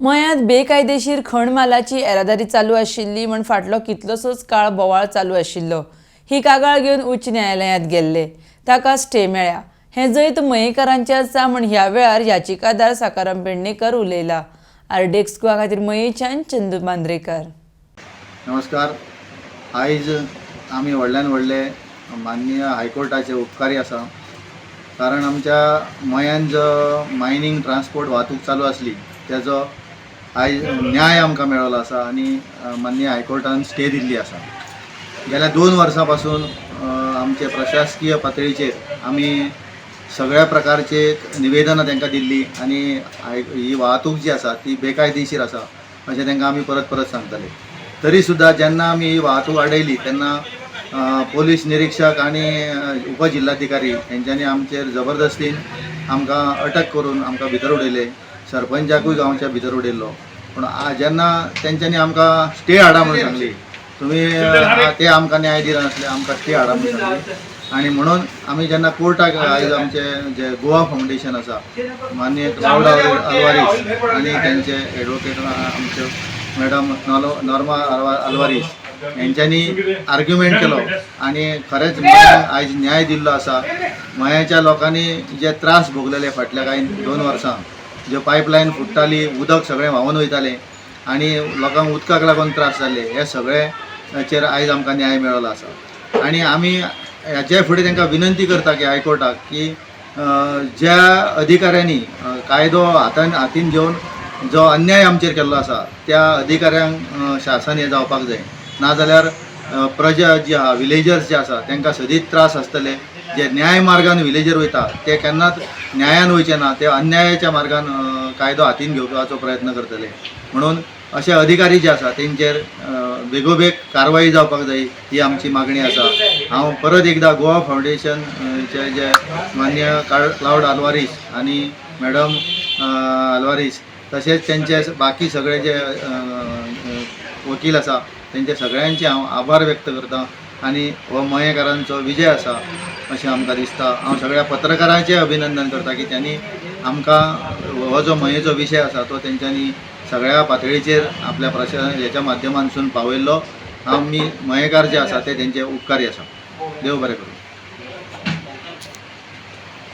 मयांत बेकायदेशीर खण मालाची येरादारी चालू आशिल्ली म्हण फाटलो कितलोसोच काळ बोवाळ चालू आशिल्लो. ही कागाळ घेवन उच्च न्यायालयांत गेल्ले, ताका स्टे मेळ्ळ्या. हें जैत मयेकारांचें आसा म्हण ह्या वेळार याचिकादार सखाराम पेडणेकर उलयला. आरडीएक्स गोवा खातीर मयेच्यान चंदू मांद्रेकर. नमस्कार. आयज आमी व्हडल्यान व्हडले माननीय हायकोर्टाचे उपकारी आसा, कारण आमच्या मयान जो मायनींग ट्रान्सपोर्ट वाहतूक चालू आसली तेजो आयज न्याय आमकां मेळ्ळो आसा आनी माननीय हायकोर्टान स्टे दिल्ली आसा. गेल्या 2 वर्सां पासून आमचे प्रशासकीय पातळीचेर आमी सगळ्या प्रकारचे निवेदनां तांकां दिल्ली आनी ही वाहतूक जी आसा ती बेकायदेशीर आसा अशें तांकां आमी परत परत सांगताले. तरी सुद्दां जेन्ना आमी ही वाहतूक आडयली तेन्ना पोलीस निरिक्षक आनी उपजिल्हाधिकारी हेंच्यांनी आमचेर जबरदस्तीन आमकां अटक करून आमकां भितर उडयले. सरपंचाकूय गांवच्या भितर उडयल्लो. पूण जेन्ना तेंच्यांनी आमकां स्टे हाडा म्हणून सांगली, तुमी ते आमकां न्याय दिनासले, आमकां स्टे हाडा म्हणून सांगली आनी म्हणून आमी जेन्ना कोर्टाक आयज आमचे जे गोवा फावंडेशन आसा, माननीय क्लावड अल्वारीस आनी तेंचे एडवोकेट आमच्यो मॅडम नॉर्मा अल्वारीस हेंच्यांनी आर्ग्युमेंट केलो आनी खरेंच मयांक आयज न्याय दिल्लो आसा. मयाच्या लोकांनी जे त्रास भोगलेले फाटल्या कांय 2 वर्सां, ज्यो पायपलायन फुट्टाली, उदक सगळें व्हांवून वयतालें आनी लोकांक उदकाक लागून त्रास जाल्ले, हे सगळेचेर आयज आमकां न्याय मेळ्ळो आसा. आनी आमी हाचे फुडें तांकां विनंती करता की हायकोर्टाक की ज्या अधिकाऱ्यांनी कायदो हातीन घेवन जो अन्याय आमचेर केल्लो आसा त्या अधिकाऱ्यांक शासन हें जावपाक जाय. नाजाल्यार प्रजा जी आहा, विलेजर्स जे आसा तांकां सदींच त्रास आसतले. जे न्याय मार्गान विलेजर वयता ते केन्नाच न्यायान वयचे ना, ते अन्यायाच्या मार्गान कायदो हातीन घेवपाचो प्रयत्न करतले. म्हणून अशे अधिकारी जे आसा तेंचेर बेगोबेग कारवाई जावपाक जाय ही आमची मागणी आसा. हांव परत एकदां गोवा फावंडेशन चे जे माननीय क्लावड आल्वारीस आनी मॅडम आल्वारीस तशेंच तेंचे बाकी सगळे जे वकील आसा तेंचे सगळ्यांचे हांव आभार व्यक्त करता आनी हो मयेकारांचो विजय आसा अशें आमकां दिसता. हांव सगळ्या पत्रकारांचें अभिनंदन करता की त्यांनी आमकां हो जो मयेचो विशय आसा तो तेंच्यांनी सगळ्या पातळीचेर आपल्या प्रशासन हेच्या माध्यमांतसून पावयल्लो. आमी मयेकार जे आसा ते तेंचे उपकारी आसा. देव बरें करूं.